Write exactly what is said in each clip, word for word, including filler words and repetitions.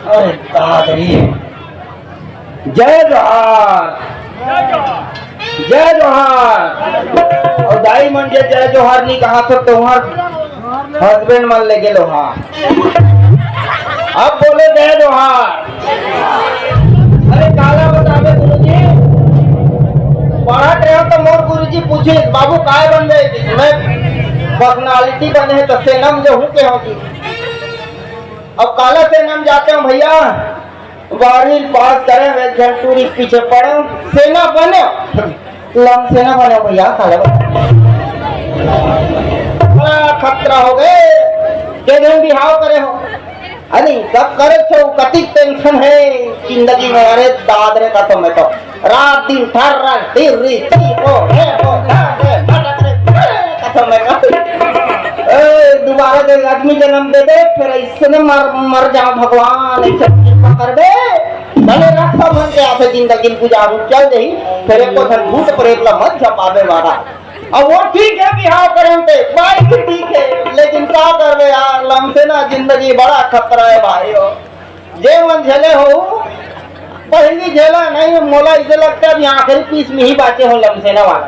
अरे दादरी। जय जोहार। जय जोहार। अउ दाई मन जे जय जोहार नी कहा तो तुम्हार husband मन लेगे लोहा। अब बोले जय जोहार। अरे काला बताबे गुरुजी, पढ़त रहे तो मोर गुरुजी पूछे, "बाबू काय बनबे?" मैं personality बने हे तो सेना में जाहूं के होगी। अब काला सेना में जाते हो भैया, बारहवीं पास करे, एक झन टूरी पीछे पड़े, सेना बने, लम सेना बने भैया, काला बने। बड़ा खतरा हो गए, के दिन बिहाव करे हो। अरे सब करे छो, कतिक tension हे जिंदगी में। अरे दादरे का तो मैं तो रात दिन ठर्रा टिर्री ची ओ हे ओ हे हे मटक रे, कसम है का। ए, दोबारा दे आदमी जन्म दे दे, फिर ऐसे न मर, मर जाओ भगवान, ऐसे कृपा कर दे। भले रक्षा मन के आथे जिंदगी ल गुजारू चल देही, फेर एको ठन भूत प्रेत ल मत झपावे वाला। अब वो ठीक है, बिहाव करे हम ते, बाई भी ठीक है, लेकिन का करबे यार, लमसेना जिंदगी बड़ा खतरा है भाई हो। जे मन झेले हो, पहली झेला नहीं, मोला इसे लगता है अभी आखिरी पीस में ही बाचे हो लमसेना वाला।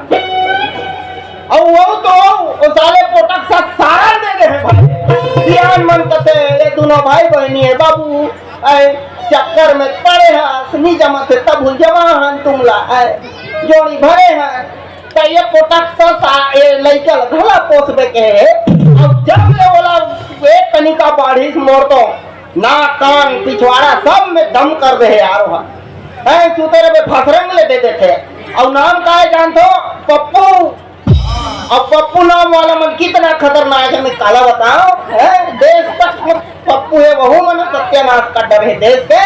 और वो तो, वो साले पोटक सा सारा दे दे है भाई। सियान मन कथे, ये दोनों भाई बहनी है बाबू, ऐ चक्कर में पड़े हस, नी जमत हे तब जवान तुमला, ऐ जोड़ी भरे हैं। त ये पोटक सा, सा ये लइका ल घला पोसबे के हे। अब जब ले ओला एक कनिका बाढ़िस मोर तो ना कान पिछवाड़ा सब में दम कर दे हे यार। वहाँ ऐ सुते रहे फसरंग ले दे देथे। और नाम का है जानथो? पप्पू। अब पप्पू नाम वाला मन कितना खतरनाक है, मैं काला बताओ, हैं? देश तक में पप्पू है, वहू मन सत्यानाश कर डरे देश के।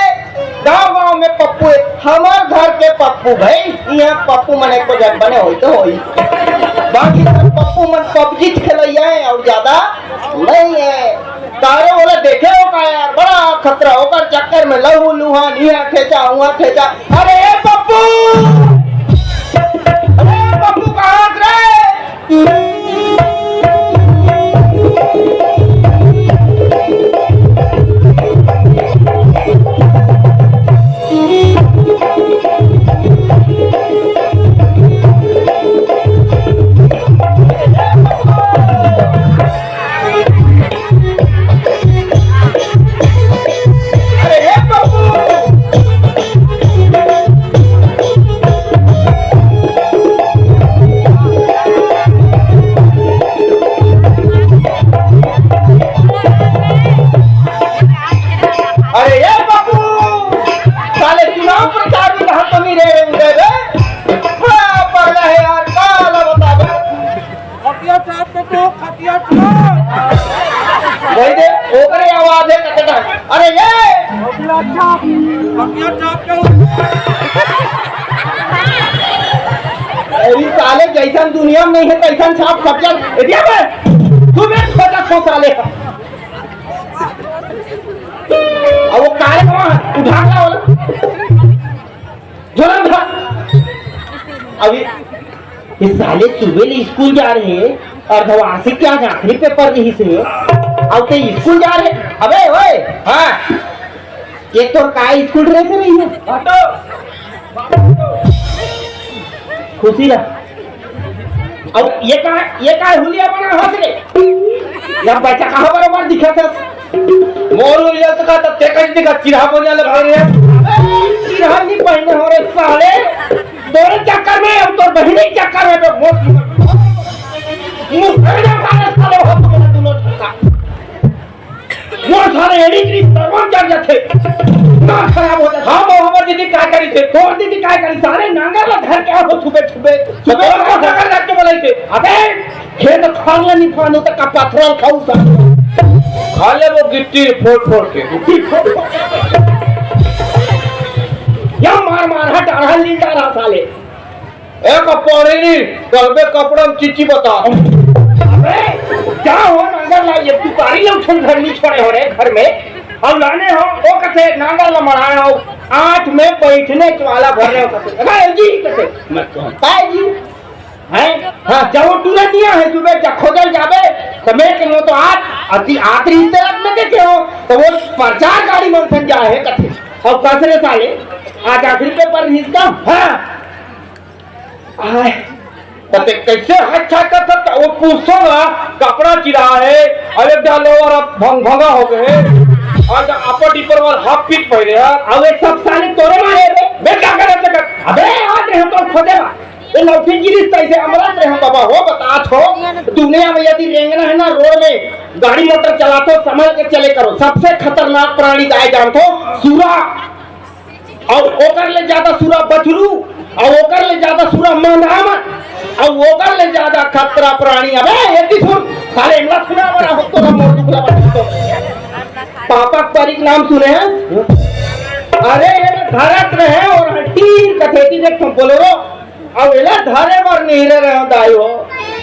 गांव गांव में पप्पू है, हमार घर के पप्पू भाई, यहाँ पप्पू मन एक जन बने होई तो होई, बाकी सब पप्पू मन पबजी खेलैया है और ज्यादा नहीं है। तारे बोला देखे हो का यार, बड़ा खतरा, ओकर चक्कर में लहू लुहान, इहाँ ठेचा, उहाँ ठेचा। अरे ए पप्पू, अरे ए पप्पू, कहाँ रे? अरे ए पप्पू, अरे ए पप्पू, साले चुनाव प्रचार में कहाँ कमी रह रहे उदय बे? बड़ा पगला है यार, काला बता दो। खटिया चाप के तो, खटिया चाप। वही दे, ओकरे आवाज है कटकट। अरे ये! खटिया चाप, खटिया चाप के। अरे साले जैसन दुनिया में नहीं है तैसन छाप खटिया। ए दिया बे, तू बे खोजा खो साले। अब वो काले कहाँ है? उठा के लाओ। झोला उठा। अभी ये साले सुबह ले स्कूल जा रहे हैं, अर्धवार्षिक के आज आखिरी पेपर रहिस हे, अउ ते स्कूल जा रहे। अबे ओए, हाँ, ये तोर का स्कूल ड्रेस रही है? खुशी रह। अब ये का, ये का हुलिया बना हाथ रे? या बच्चा कहाँ बराबर दिखत हे? मोर हुलिया तो का तब ते कहीं दिखा चिढ़ा बनिया लग रहे हैं। अबे, चिढ़ा नहीं पहने हो रे साले। तोरे चक्कर में, अब तोर बहिनी के चक्कर में तो मौत मुंह भर जा साले, साले हो तुम दोनों का। वो सारे एड़ी की तरवा चढ़ जाते। ना खराब हो जाता। हम और हमार दीदी का करी थे? तोर दीदी का करी? सारे नांगर ला घर के हो छुपे छुपे। छुपे छुपे नांगर जाके बोलाई थे। अबे, खेत खार ला नहीं खानो तक का पथराल खाऊ सा। खा ले वो गिट्टी फोड़ फोड़ के। या मार मार, हट, अड़हल लील डारा साले। ए कपड़े नी, कलबे कपड़ा में चीची बता। अबे, क्या हो नंगर ला, ये तुकारी लोग छन घर नहीं छोड़े हो रे घर में। अब लाने हो, वो कथे नांगर ला मराए हो, आठ में बैठने वाला भरने हो कथे। अबे जी कथे, मैं कहता है जी। हैं? हाँ, जब वो टूरा दिया है, तू बेटा खोजल जाबे, तो मैं कहूँ तो आज, अति आखिरी से रख में देखे हो, तो वो प्रचार गाड़ी मन सन जा है कथे। अब कसरे साले, आज आखिरी पेपर रिहिस का? हाँ। आय, त ते कैसे हाथ छाटत हस? वो पूछो ना, कपड़ा चिरा है, अरे डालो और अब भंग भंगा हो गए, और अपर डिपर वाला हाफ पीट पहने हैं। अबे सब साले तोरे मारे बे। मैं क्या करे सकत? अबे आज हम तो खोजे बा। ये लौटी गिरिस तैसे अमरत रहे बाबा हो, बता थो। दुनिया में यदि रेंगना है ना रोड में, गाड़ी मोटर चलाथो, संभल के चले करो। सबसे खतरनाक प्राणी काय जानथो? सुरा। अउ ओकर ले ज्यादा सुरा बछरू, अउ ओकर ले ज्यादा सुरा मंदामन, अउ ओकर ले ज्यादा खतरा प्राणी। अबे, ये भी सुन, साले इमला सुना बड़ा हो तो मोर दुखला बड़ा तो। पापा परिक नाम सुने हैं? अरे, ये धरत रहे और तीन कथेती देख तुम बोलो रो। अउ एला धरे बर निहरे रहे दाई हो।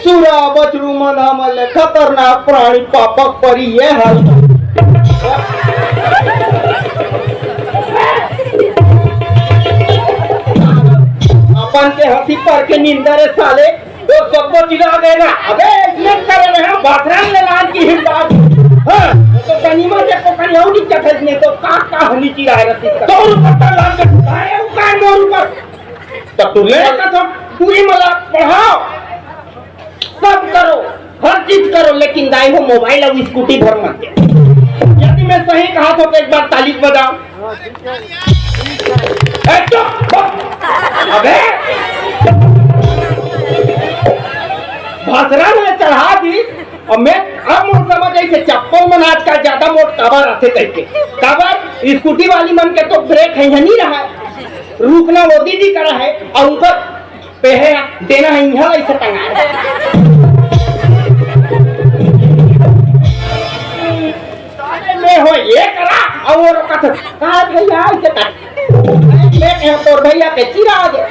सुरा, बछरू, मंदामन ले खतरनाक प्राणी पापक परी ये हाल। मन के हंसी पर के निंदा रे साले। तो सबको चिढ़ा देना। अबे, इसने करे रहे, बाथरूम ले लान की हिंदा। हाँ, तो कनीमा के को कनी और नीचे भेज नहीं तो का, का हनी चिढ़ा है रसीद का। दो रुपये का लान के। अरे, वो का दो रुपये? तब तू ले। ले का तो पूरी मला पढ़ाओ। सब करो, हर चीज करो, लेकिन दाई हो मोबाइल और स्कूटी भर मत दे। यदि मैं सही कहा तो एक बार ताली बजाओ। ए, चुप, चुप। अबे, भाषण में चढ़ा दी। और मैं अब मोर समझ आई से चप्पल मन आजकल ज्यादा मोट काबर आथे कहिके। काबर स्कूटी वाली मन के तो ब्रेक है, नहीं रहा है, रुकना वो दीदी करा है और ऊपर पेहे देना है, इहाँ ऐसे टंगा है। साले में हो ये करा, और वो रोका था। कहा भैया, ऐसे कर। मैं कहा, "तोर भैया के चिराग है।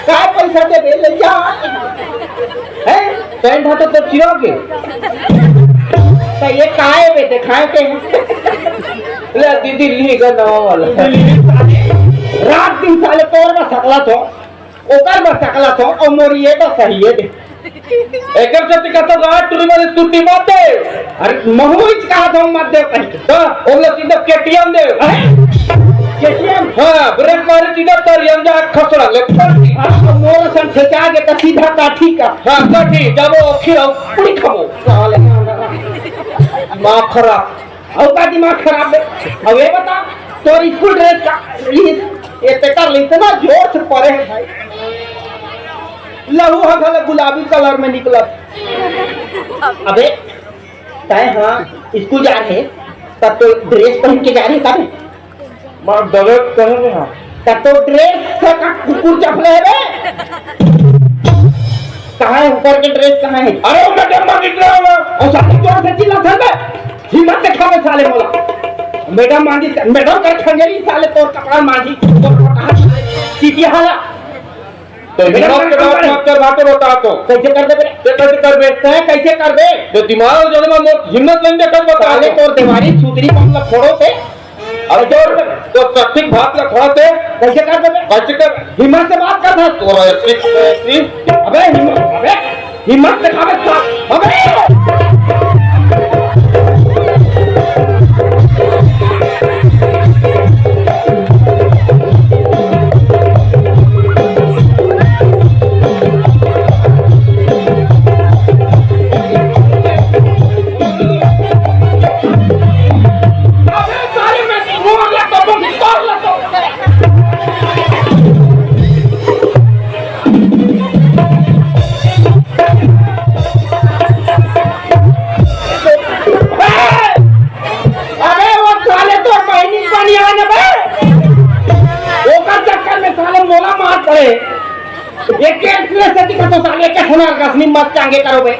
काय पैसा दे दे, ले जा।" हैं? पैंट हा तो तोर चिराग है। तो ये काय बे, दिखाए के हैं? ले दीदी, ली गा नवा वाला। रात दिन साले तोर बस सकला तो। ओकर बर सकला तो, अउ मोर ये तो सही है दे। एकर सेती कहत हूँ, गाँव टूरी वाली स्कूटी मत दे। अरे, महू इच कहत हूँ, मत दे कहीं। हाँ, ओला सीधा केटीएम दे। अरे, केटीएम? हाँ, ब्रेक मारे सीधा तर यंजा खसड़ा ले, फट। हाँ, तो मोर सन ठेका के तो सीधा काठी का। हाँ, काठी, जाबो, खिराओ, पूरी खाबो। साले, दिमाग खराब। अउ का दिमाग खराब है? अब ये बता, तोर स्कूल ड्रेस का, इस, ये तेकर ले इतना जोर से परे है भाई, लहू ह घले गुलाबी कलर में निकलत। अबे, तय हाँ स्कूल जा रहे, तब तो ड्रेस पहन के जा रहे का बे? माँ दबे कहे हाँ। तब तो ड्रेस का कुकुर चपले है बे। कहाँ है ऊपर के ड्रेस, कहाँ है? अरे, वो मैडम मांगी ड्रेस वाला। और साले जोर से चिल्ला था बे। हिम्मत दिखावे साले मोला। मैडम मांगी, मैडम कर खंजरी साले तोर कपार मांगी, तोर कपार साले चीटिया हाला। तो मैडम हिम्मत के कर बात खंजरी। मत कर, बातें बता तो। कैसे कर दे बे? ये कैसे कर बे? तय कैसे कर बे? तो दिमाग जो ना, हिम्मत नहीं देखा, बता साले तो। तोर देवारी सुतरी कम लग फोड़ो ते। अरे जोर से, तो सठिक भात ला खड़ा ते। कैसे कर देबे? कैसे कर? हिम्मत से बात कर था। तोरा ऐसी, ऐसी। अबे हिम्मत, अबे हिम्मत दिखावे साथ। अबे! अबे साले मैं तोर ला तो, तोर ला तो। अबे वो साले तो बहिनी बनिया ना बे। ओकर चक्कर में साले मोला मार पड़े। एक एक से दिखा तो साले के होना रखनी मत चांगे करो बे।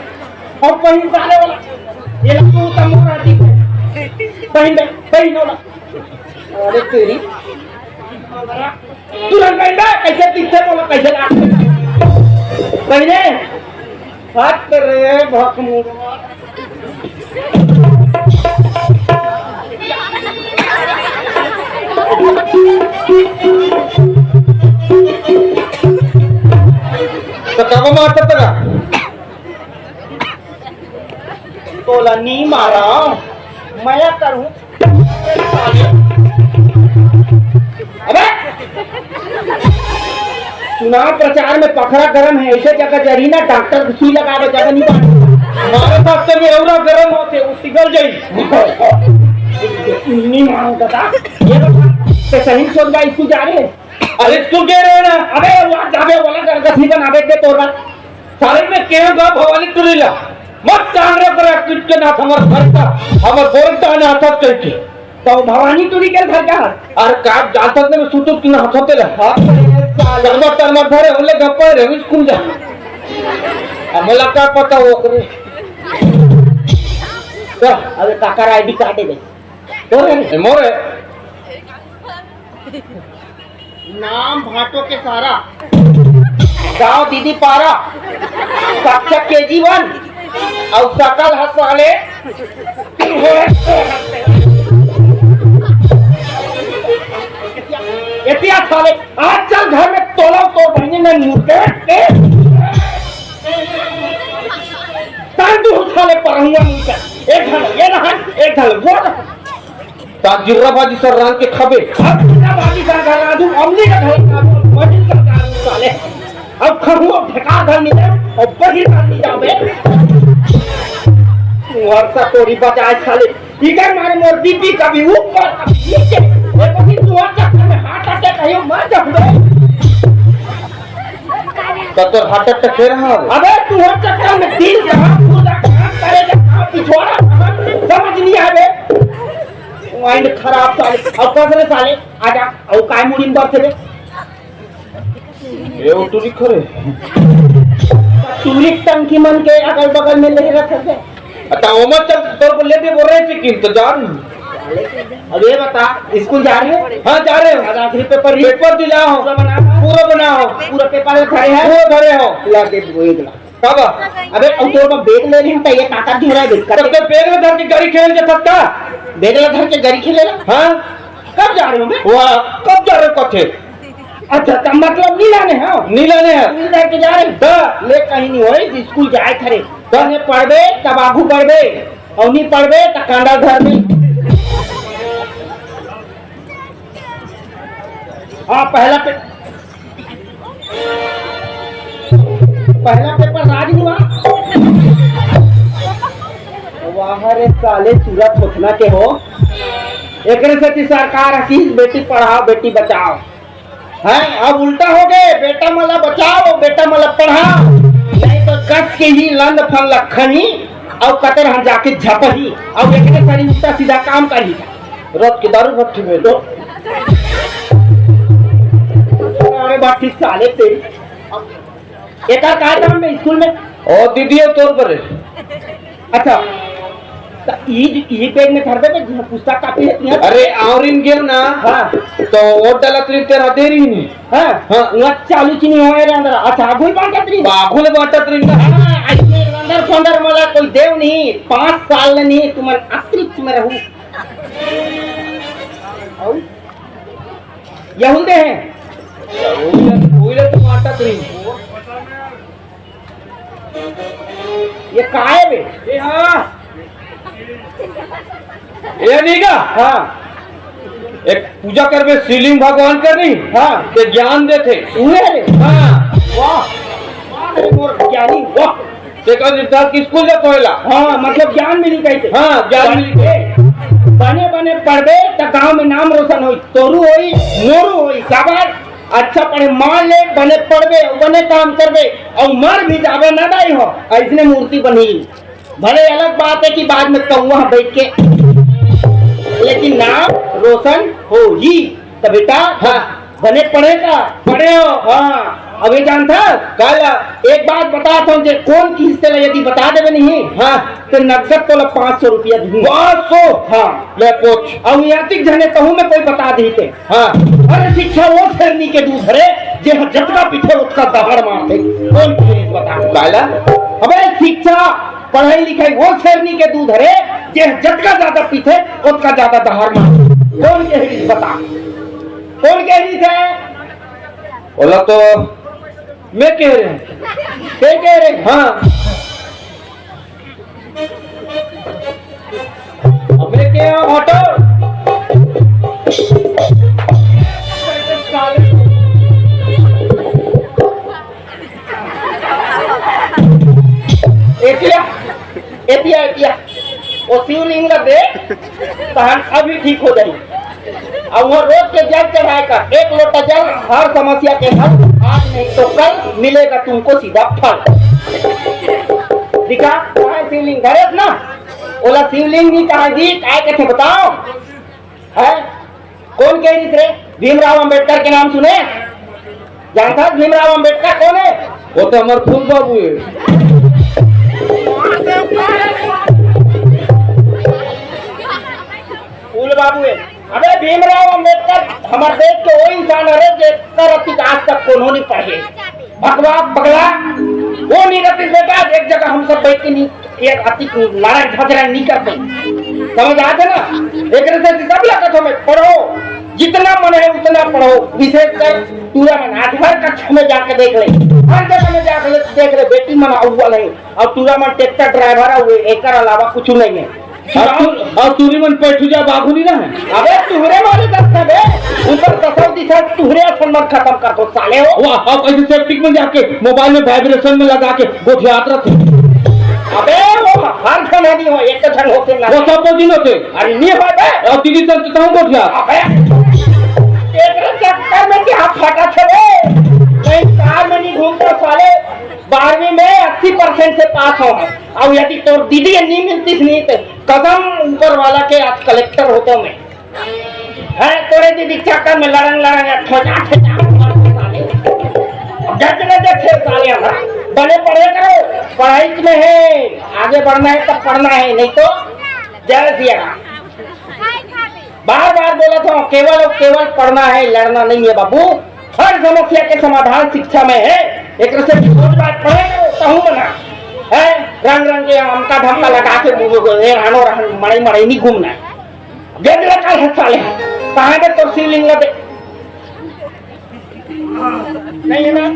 और पहिन साले वाला, ये लोग तू तो मोर आदि है। पहिन दे, पहिन वाला। अरे तेरी। तुरंत पहिन दे, कैसे दिखते बोला, कैसे लागते? पहिने। हट रे भकमुआ। तो कब मारता तेरा? तोला नी मारा, मया करूं। अबे! चुनाव प्रचार में पखरा गरम है, ऐसे जगह जरी ना, डॉक्टर की सुई लगावे जगह नहीं पानी। हमारे साथ से भी औरा गरम होते, वो पिघल जाई। नहीं मानूं दादा, ये बता, ते सही सोच बा, स्कूल जा रहे हैं? अरे स्कूल गए रहे ना? अबे वो जाबे वाला घर का सीधा ना देख दे तोरा। साले में केहू गा भवानी टुरी ला। मत कान रे पर कुछ के नाथ हमर घर का, हमर बोल का नाथ करके। तो भवानी टुरी के घर का? अरे का जात ने सुतुत के नाथ होते ला। हाँ, साले। तरबा तरबा धरे होले गप्पा रे स्कूल जा। अब मला का पता वो करे। तो अबे काकर आईडी कार्ड दे। तो रे, ए मोरे। नाम भाटो के सारा, गांव दीदी पारा, कक्षा केजी वन, अउ सकल ह साले। एतिया साले, आज चल घर में तोला बहिनी में मुर्गा के तांदू उठा ले परहुआ मुर्गा। एक धल ये रहा, एक धल वो रहा। ता जिर्रा भाजी सर रांध के खाबे। अब जिर्रा भाजी सर घर रांधू, अमली का घर रांधू, मजिल का घर रांधू साले। अब खहू अब ढका धर नहीं जाओ, अब बहिर धर नहीं जाओ बे। वर्षा तोरी बजाए साले। इधर मारे मोर बीपी कभी ऊपर, कभी नीचे। ये कभी तुहर चक्कर में हार्ट अटैक आयो, मर जाओ बे। तो तोर हार्ट अटैक के रहा है? अबे तुहर चक्कर में दिल जहाँ, गुर्दा कहाँ, करेजा कहाँ, पिछवाड़ा कहाँ, समझ नहीं आवे। माइंड खराब साले। अब कस रे साले, आजा। अब काय मुड़ी में बरथे रे? ये वो टूरी खरे। टूरी टंकी मन के अगल बगल में ले रखे थे। अच्छा, ओमर चल, तोर को लेके बोल रहे थे कि इंतजार नहीं। अब ये बता, स्कूल जा रहे हो? हाँ, जा रहे हो। आज आखिरी पेपर री- पेपर दिला हो। पूरा बना हो। पूरा बना हो। पूरा पेपर में भरे हैं? पूरा भरे हो। ला दे दो, एक ला। कब? अबे, अब तोर पर बैग ले रही हूँ, तो ये काका क्यों रहा है, बैग का? तब तो बैग में धर के गाड़ी खेल जा सकता। बैग ला धर के गाड़ी खेले ना? हाँ। कब जा रहे हो बे? वाह, कब जा रहे हो कथे? अच्छा, तो मतलब नहीं लाने हैं? नहीं लाने हैं। नहीं लेके जा रहे हैं? हाँ। ले, कहीं नहीं होई, स्कूल जाए खरे। हाँ। बने पढ़बे, तब आगू बढ़बे, और नहीं पढ़बे, तो कांडा घर में। हाँ, पहला पे, पहला पेपर राज हुआ। वाह रे साले, सूरत होतना के हो। एकरे सेती सरकार हकीस, बेटी पढ़ाओ, बेटी बचाओ। हैं, अब उल्टा हो गए, बेटा मला बचाओ, बेटा मला पढ़ाओ, नहीं तो कस के ही लंद फन लखनी, और कतर हम जाके झपही, और एकरे सरी उल्टा सीधा काम करही। रात के दारू भट्टी में तो। अरे भट्टी साले तेरी। एका का काम में स्कूल में? ओ दीदी, ओ तोर पर है। अच्छा, त ई, ई बैग में धरबे त जिहाँ पुस्तक कॉपी है, तिहाँ। अरे, आवरिन गेल ना, हाँ। तो वोट डालत रही, तेरा दे रही नहीं। हाँ, हाँ। वहाँ चालू चीनी होए रे अंदर। अच्छा, आगू ही बांटत रही। आगू ले बांटत रही ना। हाँ, इसमें अंदर फंदर मला कोई देव नहीं, पाँच साल नहीं, तुमन अतरिक्त में रहू। और यहूदे हैं। उइले तो बांटत रही। ये काय बे? ए हाँ। ये नहीं का? हाँ। एक पूजा करबे शिवलिंग भगवान करनी। हाँ। ते ज्ञान देथे। उहे रे। हाँ। वाह। वाह रे मोर ज्ञानी, वाह। ते का निर्धार की स्कूल जा पहला। हाँ, मतलब ज्ञान मिली कहिथे। हाँ, ज्ञान मिली। बने, बने पढ़बे त गांव में नाम रोशन होई, तोरू होई, मोरू होई। काबर? अच्छा पढ़े, मान ले, बने पढ़बे, बने काम करबे, और मर भी जाबे ना दाई हो, अइसने मूर्ति बनही। भले अलग बात है कि बाद में कौआ बैठ के, लेकिन नाम रोशन होही। त बेटा, हाँ। बने पढ़े का? पढ़े हो? हाँ। अब ये जानथस? काला? एक बात बताथंव, जे कोन किहिस तेला यदि बता देबे नहीं, हाँ। त नगद तोला पाँच सौ रुपया दूंगा। पाँच सौ? हाँ। ले पूछ। अब यहाँ तक जाने तहू में कोई बता दी ते। हाँ। अरे शिक्षा वो शेरनी के दूध हरे, जे ह जतका पीथे ओतका दहाड़ मारथे। कोन किहिस बता? काला? अबे शिक्षा, पढ़ाई लिखाई वो शेरनी के दूध हरे, जे ह जतका ज्यादा पीथे ओतका ज्यादा दहाड़ मारथे। कोन किहिस बता? कोन किहिस हे? ओला तो मैं कह रहे हैं। ते कह रहे हैं? हाँ। अबे क्या हटो? एतिया, एतिया, एतिया। वो शिवलिंग ला दे, तहन अभी ठीक हो जाई। अब वो रोज के जल चढ़ाए का, एक लोटा जल हर समस्या के हल, आज नहीं तो कल मिलेगा तुमको सीधा फल। दिखा, कहाँ शिवलिंग धरे ना? ओला शिवलिंग नहीं कहा जी, काय कथे बताओ? है? कोन कहिस रे? भीमराव अंबेडकर के नाम सुने? जानथस भीमराव अंबेडकर कोन हे? वो तो हमर फूल बाबू हे। फूल बाबू हे। अबे भीमराव अंबेडकर हमर देश के वो इंसान हरे जेकर अतिक आज तक कोनो नहीं पढ़े। भगवा पगला, वो नहीं रहती बेटा, एक जगह हम सब बैठ के नहीं, एक अतिक लड़ाई झगड़ा नहीं करते। समझ आते ना? एक से सब लगत हमें पढ़ो, जितना मन है उतना पढ़ो, विशेषकर टूरा मन आज हर कक्षा में जाके देख ले, हर जगह में जाके देख ले, बेटी मन अव्वल है। और टूरा मन ट्रैक्टर ड्राइवर है, एकर अलावा कुछ नहीं है। और तू, और टूरी मन पैठुजा बाघू नहीं ना है। अबे तुहरे मारे दस ना बे, ऊपर दसौ दिशा तुहरे असन मन खत्म कर दो साले हो। वाह, अब ऐसे सेप्टिक में जाके मोबाइल में वाइब्रेशन में लगा के गोठियात रहते। अबे वो हर झन नहीं हो, एक झन होते ना। वो सब दिन होते। अरे नहीं हो बे। और दीदी संत तो हम गोठियात। अबे तेरे चक्कर में क्या फटा छे बे? कहीं कार में नहीं घूमता साले। बारहवीं में अस्सी परसेंट से पास हो हम। और यदि तोर दीदी नहीं मिलती नहीं तो कसम ऊपर वाला के आज कलेक्टर होता मैं। है तोरे दीदी चक्कर में लड़ंग लड़ंग ठोजा ठोजा मारते साले। गज गज थे साले हम। बने पढ़े करो, पढ़ाई में है, आगे बढ़ना है तब पढ़ना है, नहीं तो जय सिया राम। बार बार बोला था, केवल और केवल पढ़ना है, लड़ना नहीं है बाबू। हर समस्या के समाधान शिक्षा में है। एक से भी सोच बात पढ़े करो, कहूँ मना है। रंग रंग के हमका धमका लगा के मुंह को, ए, रहनो रहन, मड़ई मड़ई नहीं घूमना है। गज लगा है साले, कहाँ के तो शिवलिंग दे? नहीं है ना?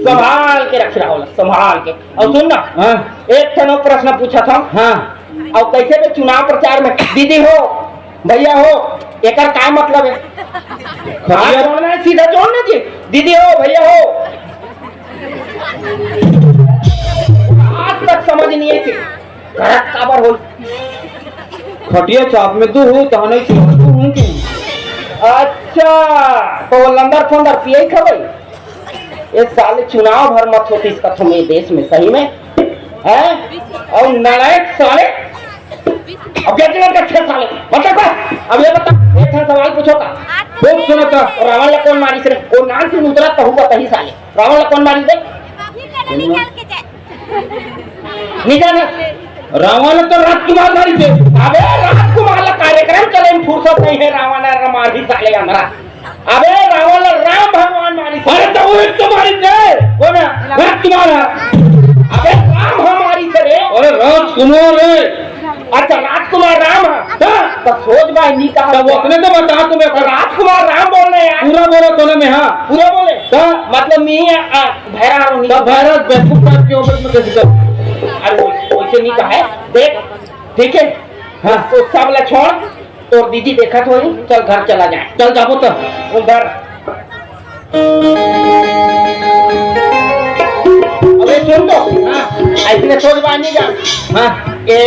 संभाल के रख रहा होला, संभाल के। और सुन ना, हाँ। एक ठन और प्रश्न पूछा था। हाँ। और कैसे के चुनाव प्रचार में दीदी हो, भैया हो, एकर का मतलब है? खटिया। हाथ जोड़ना है, सीधा जोड़ना जी। दीदी हो, भैया हो, आज तक समझ नहीं है कि गलत काबर हो। खटिया चाप में तू हूँ, तहने चाप तू हूँ कि? अच्छा, तो वो लंदर फंदर पिए खबई? ये साले चुनाव भर मत होती इसका तुम्हें देश में सही में, हैं? और नालायक साले, अब क्या चला रखे साले? बता बा, अब ये बता, एक ठन सवाल पूछो का? खूब सुनो तो। रावण ला कौन मारी सिर्फ? कौन नाम से उतरा कहूँ बताही साले। रावण ला कौन मारी दे? निजाना। रावण तो राजकुमार मारी थे। अबे राजकुमार ला कार्यक्रम चले में फुर्सत नहीं है, रावण ला मारी साले हमरा। अबे रावण ला राम भगवान मारी थे। अरे तो वो एक तो मारी थे। कौन है? राजकुमार है। अबे राम हमारी से रे। अरे राजकुमार है। अच्छा राजकुमार राम है। हाँ। तो सोच भाई नहीं कहा तब उतने तो बता तुम्हें। तो राजकुमार राम बोल रहे हैं यार। पूरा बोलो दोनों में, हाँ। पूरा बोले। तो मतलब मैं, आ, भैरा और तब भैरा बेवकूफ टाइप के उम्र में कैसे कर? अरे वो, वैसे नहीं कहा है। देख, ठीक है? हाँ। तो सब ला छोड़, तो दीदी देखत होई, चल घर चला जाए। चल जाबो तो। उधर। अबे सुन तो। हाँ। ऐसने सोच बानी जा। हाँ। ये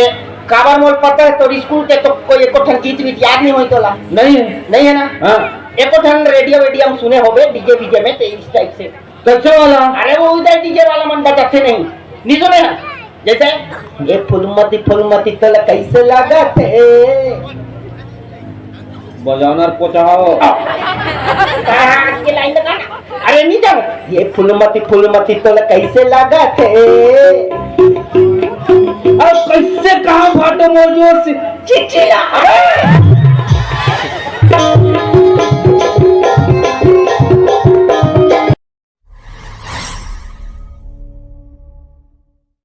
काबर मोल पता है, तो स्कूल के तो कोई एको ठन गीत वीत याद नहीं होई तोला। नहीं है। नहीं है ना? हाँ। एको ठन रेडियो वेडियो में सुने होबे, डीजे वीजे में, तो इस टाइप से। कैसे वाला? अरे वो उदय डीजे वाला मन बजाते नहीं, नहीं सुने हैं? जैसे ये फुलमती फुलमती तोला कैसे लागत है? बजाना पोचाओ। आज के लाइन लगा ना। अरे नहीं जाओ। ये फुलमती फुलमती तोला कैसे लागत है? अब कैसे कहाँ फाटो मोर जोर से चिचिया।